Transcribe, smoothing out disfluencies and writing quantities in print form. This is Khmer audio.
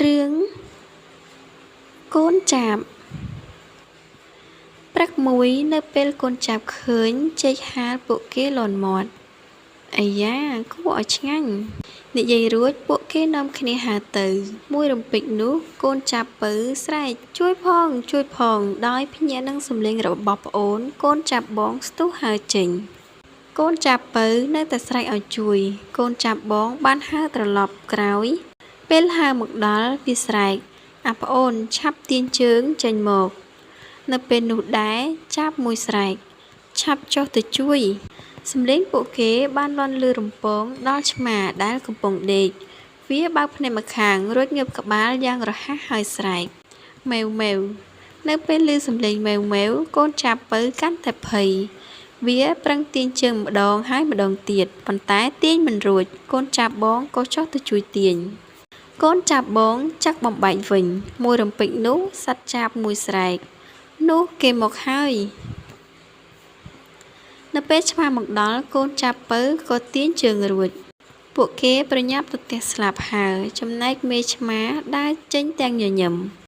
រឿងកូនចាបព្រឹកមួយនៅពេលកូនចាបឃើញចេកហាលពួកគេលាន់មាត់ អាយ៉ាគួរឲ្យឆ្ងាញ់ និយាយរួចពួកគេនាំគ្នាហើរទៅ មួយរំពេចនោះកូនចាបពៅស្រែកជួយផងជួយផងដោយភ្ញាក់នឹងសំឡេងរបស់ប្អូនកូនចាបបងស្ទុះហើរចេញ កូនចាបពៅនៅតែស្រែកឲ្យជួយ កូនចាបបងបានហើរត្រឡប់ក្រោយ ពេលហើរមកដល់វាស្រែក អាប្អូនឆាប់ទាញជើងចេញមក នៅពេលនោះដែរចាបមួយស្រែក ឆាប់ចុះទៅជួយ សំឡេងពួកគេបានលាន់ឮរំពងដល់ឆ្មាដែលកំពុងដេក វាបើកភ្នែកម្ខាងរួចងើបក្បាលយ៉ាងរហ័សហើយស្រែក ម៉េវៗ នៅពេលឮសំឡេងម៉េវៗ កូនចាបពៅកាន់តែភ័យ វាប្រឹងទាញជើងម្ដងហើយម្ដងទៀត ប៉ុន្តែទាញមិនរួច កូនចាបបងក៏ចុះទៅជួយទាញ កូនចាបបងចឹកបំបែកវិញ មួយរំពេចនោះសត្វចាបមួយស្រែក នោះគេមកហើយ នៅពេលឆ្មាមកដល់កូនចាបពៅក៏ទាញជើងរួច ពួកគេប្រញាប់ទទះស្លាបហើរ ចំណែកមេឆ្មាដើរចេញទាំងញញឹម។